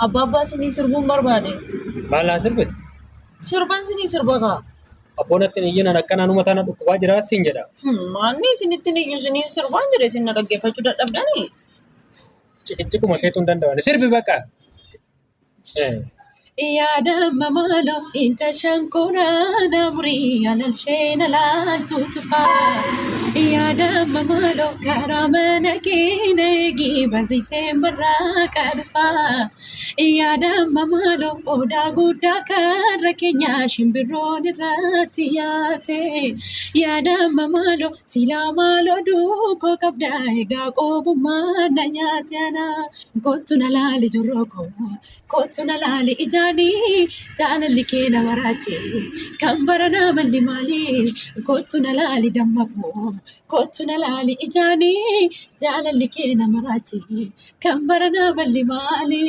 Abbaa abbaa isinii sirbuun barbaade. Maal naa sirbite? Sirban isinii sirba kaa. Abboon atti hin iyyinan akkanaa numa tana dhukkubaa jiraa siin jedha. Maanni isinitti hin iyyu isinii sirbaan jedhe isin na dhaggeeffachuu dadhabdanii. Ciqiciquma keetu hin danda'an. Sirbi bakka. Yaadamma maaloo inta shankoraa namurii alalshee na laaltu tufaa. Yaadamma maaloo karaa mana kee na eegi barriseen barraaqa dhufaa. Yaadamma maaloo odaa guddaa karra keenyaa shimbirroon irratti yaate. Yaadamma maaloo silaa maaloo duukoo qabda egaa qobummaa na nyaate ana. Kottu na laali jorroo koo kottu na laali ijaanii jaalalli kee na maraache kan baranaa malli maali kottu na laali damma koo kottu na laali ijaanii jaalalli kee na maraache kan baranaa malli maali.